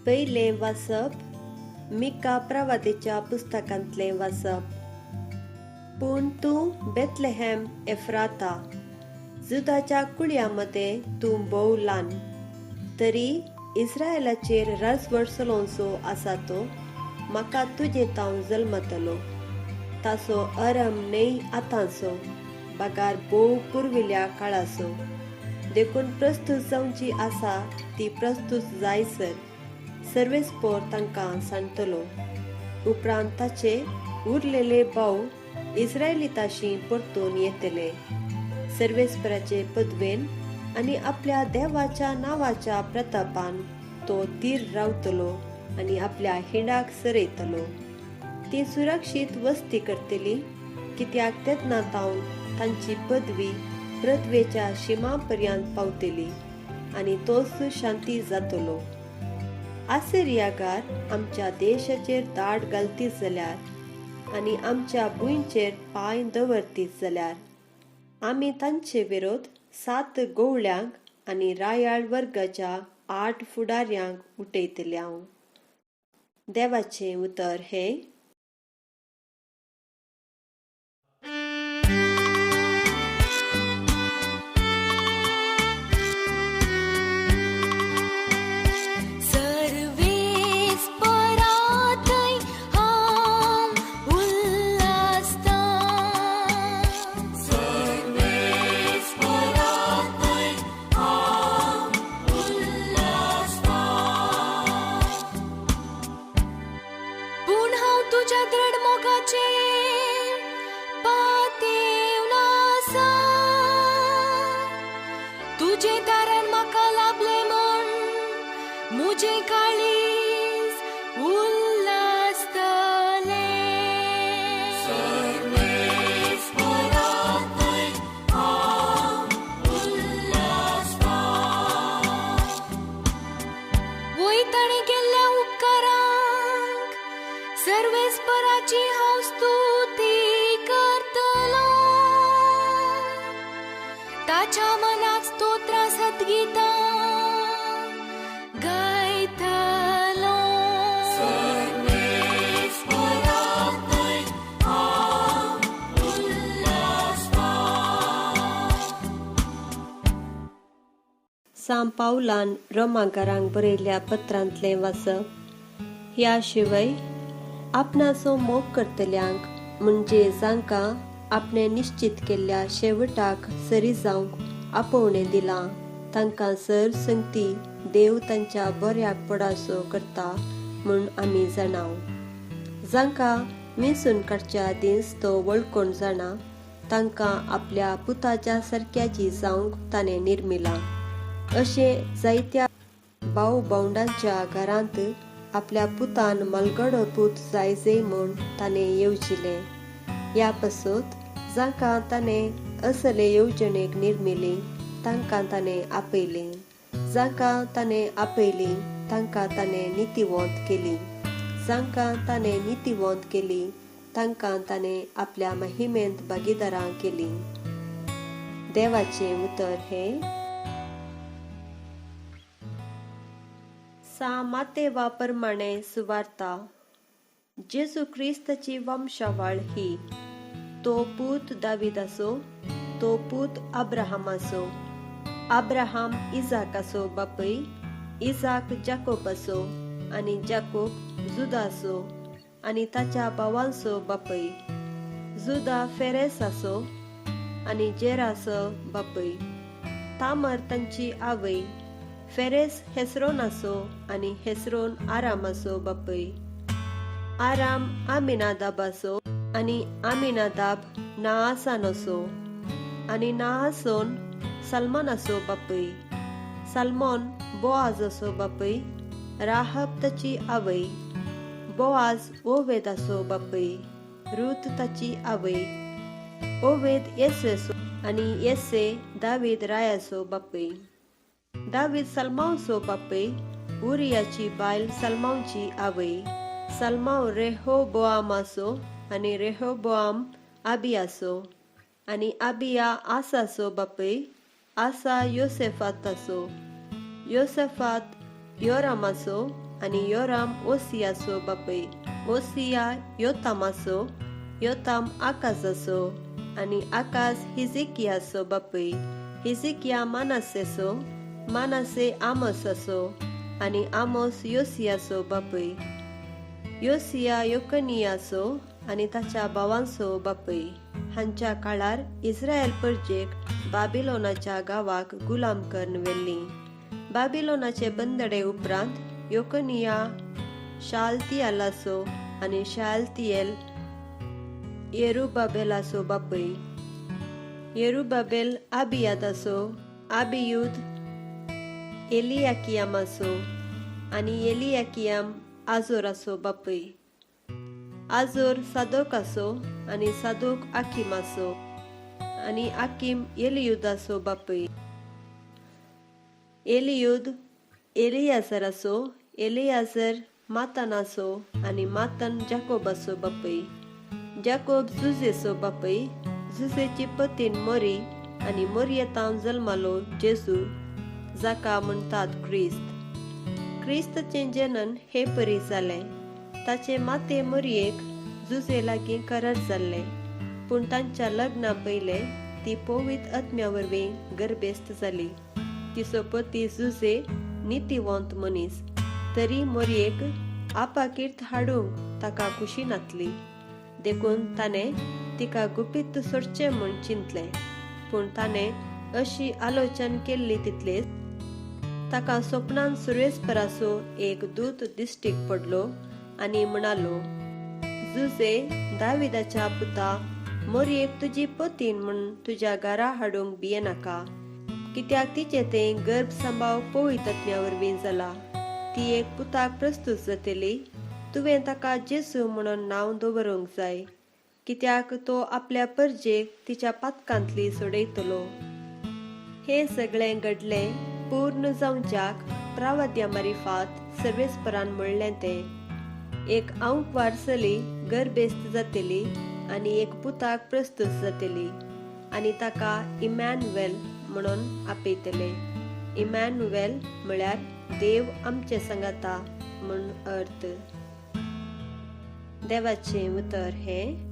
पयलें वाचप मिका प्रवादेच्या पुस्तकांतलें वाचप. पूण तूं बेथलेहेम एफ्राता, जुदाच्या कुळयां मदें तूं भोव ल्हान, तरी इस्रायलाचेर राजवट चलोवचो आसा तो म्हाका तुजे तावन जल्मतलो. ताचो अरम न्हय आतांचो, बगार भोव पुर्विल्ल्या काळाचो. देखून प्रस्तूत जावची आसा ती प्रस्तूत जायसर सर्वेस्पोर तांकां सांगतलो. उपरांत ताचे उरलेले भाव इस्रायलिताशी परतून येतले. सर्वेस्पराचे पदवेन आनी आपल्या देवाच्या नांवाच्या प्रतापान तो तीर रावतलो आनी आपल्या हिंडाक सरयतलो. ती सुरक्षीत वस्ती करतली, कित्याक तेन्ना तावन तांची पदवी पृथ्वेच्या शिमा पर्यंत पावतली आनी तोच शांती जातलो. आसिरियागार आमच्या देशाचेर दाट घालतीत जाल्यार आनी आमच्या भुंयचेर पांय दवरतीत जाल्यार आमी तांचे विरोध 7 गोवळ्यांक आनी रायाळ वर्गाच्या 8 फुडाऱ्यांक उठयतले हांव. देवाचें उतर हें. तुजें तारण म्हाका लाभलें म्हूण म्हजें काळीज उल्हासतलें. सर्वेस्परांतय हांव उल्हासतां. वयताणें केल्ल्या उपकारांक सर्वेस्पराची हांव स्तुती करतलों. ताच्या मनाक स्तोत्रां सद्गीतां गायतलों. सर्वेस्परांतय हांव उल्हासतां. सांत पावलान रोमाकारांक बरयल्ल्या पत्रांतलें वाचप. ह्या शिवाय आपणाचो मोग करतल्यांक, म्हणजे जांकां आपणें निश्चित केल्ल्या शेवटाक सरी जावंक आपोवणें दिलां, तांकां सर संगती देव तांच्या बऱ्याक पडासो करता म्हूण आमी जाणाव. जांकां वेंचून काडच्या आदींच तो वळखून जाणा, तांकां आपल्या पुताच्या सारक्याची जावंक ताणें निर्मिलां. अशें जायत्या भाव भावंडांच्या घरांत आपल्या पुतान मलगडो पूत जायजे म्हूण ताणें येवजिलें. ह्या पासत जांकां ताणें असले येवजणेक निर्मिली तांकां ताणें आपयलीं, जांकां ताणें आपयलीं तांकां ताणें नितीवंत केली, जांकां ताणें नितीवंत केली तांकां ताणें आपल्या महिमेंत भागीदारां केली. देवाचें उतर हें. सा मातेवा प्रमाणें सुवार्ता. जेजू क्रिस्ताची वंशावळ ही. तो पूत दाविदाचो, तो पूत अब्राहमाचो, अब्राहम इजाकाचो बापूय, इजाक जाकोबाचो आनी जाकोब जुदाचो आनी ताच्या भावांचो बापूय, जुदा फेरेसाचो आनी जेराचो बापूय, तामर तांची आवय, फेरेस हेस्रोनाचो आनी हेस्रोन आरामाचो बापूय, आराम आमिनादाबाचो आनी आमिनादाब नाआसानाचो आनी नाआसोन सलमानाचो बापूय, सलमोन बोआजाचो बापूय, राहब ताची आवय, बोआज ओवेदाचो बापूय, रूत ताची आवय, ओवेद येसेचो आनी येसे दावीद रायाचो बापूय, दावीद सलमावचो बापूय, उरियाची बायल सलमावची आवय, सलमाव रेहोबोआमाचो आनी रेहोबोआम आबियाचो आनी आबिया आसाचो बापूय, आसा योसेफाताचो, योसेफात योरामाचो आनी योराम ओसियाचो बापूय, ओसिया योतामाचो, योताम आकाजाचो आनी आकाज हिजिकियाचो बापूय, हिजिकिया मानासेचो, मानासे आमोसाचो आनी आमोस योसियाचो बापूय, योसिया योकनियाचो आनी ताच्या भावांचो बापूय. हांच्या काळार इस्रायल परजेक बाबिलोनाच्या गांवाक गुलाम करून व्हेल्ली. बाबिलोनाचे बंदडे उपरांत योकनिया शालतियालाचो आनी शालतियल येरुबाबेलाचो बापूय, येरुबाबेल आबियादाचो, आबियूद एलियाकियामाचो आनी एलियाकियाम आजोराचो बापूय, आजोर सादोकाचो आनी सादोक आकिमाचो आनी आकीम एलियुदाचो बापूय, एलियुद एलियाजराचो, एलियाजर मातानाचो आनी मातन जाकोबाचो बापूय, जाकोब जुजेचो बापूय, जुजेची पतीन मोरी आनी मोरयेतावन जल्मालो जेजू, जाका म्हणटात क्रिस्त. क्रिस्ताचें जनन हे परी जालें. ताचे माते मोरयेक जुजे लागीं करार जाल्लें, पूण तांच्या लग्ना पयलें ती पवित्र आत्म्या वरवीं गर्भेस्त जाली. तिचो पती जुजे नितीवंत मनीस, तरी मोरयेक आपाकीर्त हाडूंक ताका खुशी नातली, देखून ताणें तिका गुपीत सोडचें म्हूण चिंतलें. पूण ताणें अशी आलोचन केल्ली तितलेच ताका स्वप्नान सुर्वेस्पराचो एक दूत दिश्टीक पडलो आनी म्हणालो, जुजे दाविदाच्या पुता, मोरयेक तुजी पतीन म्हूण तुज्या घरा हाडूंक भियेनाका, कित्याक तिचें तें गर्भ सांबाव पवित्र आत्म्या वरवीं जाला. ती एक पुताक प्रस्तूत जातली, तुवें ताका जेजू म्हणून नांव दवरूंक जाय, कित्याक तो आपल्या परजेक तिच्या पातकांतली सोडयतलो. हें सगळें घडलें पूर्ण जावच्याक प्रावाद्या मारिफात सर्वेस्परान म्हणलें तें, एक आंकवार चली गर्भेस्त जातली आनी एक पुताक प्रस्तूत जातली आनी ताका इमॅन्युएल म्हणून आपयतले. इमॅन्युएल म्हळ्यार देव आमचे सांगाता म्हूण अर्थ. देवाचें उतर हें.